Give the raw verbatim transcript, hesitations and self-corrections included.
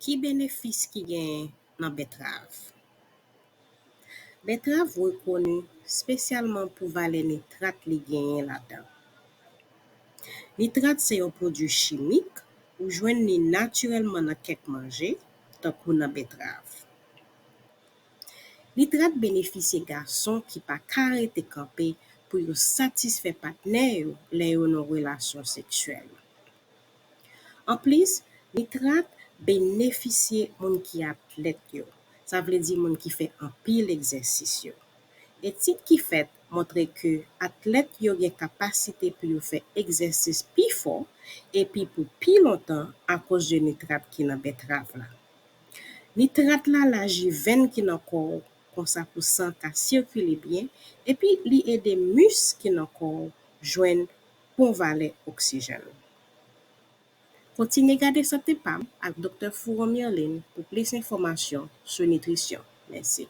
Ki benefis ki genyen nan bètrav? Bètrav rekoni espesyalman pou valè nitrat li genyen ladan. Nitrat se yon pwodui chimik ou jwenn li natirèlman nan kèk manje, tankou nan bètrav. Nitrat benefisye gason ki pa ka rete kanpe pou yo satisfè patnè yo lè yo nan relasyon seksyèl. Anplis, nitrat benefisye moun ki atlèt yo, sa vle di moun ki fè anpil egzèsis yo. Etid ki fèt montre ke atlèt yo gen kapasite pou yo fè egzèsis pi fò epi pou pi lontan akoz de nitrat ki nan bètrav la. Nitrat la laji venn ki nan kò w, konsa pou san ka sikile byen, epi li ede mis ki nan kò w jwenn bon valè oksijèn. Kontinye gade Sante Pa m ak Doktè Fouron Mirlin pou plis enfòmasyon sou nitrisyon. Mèsi.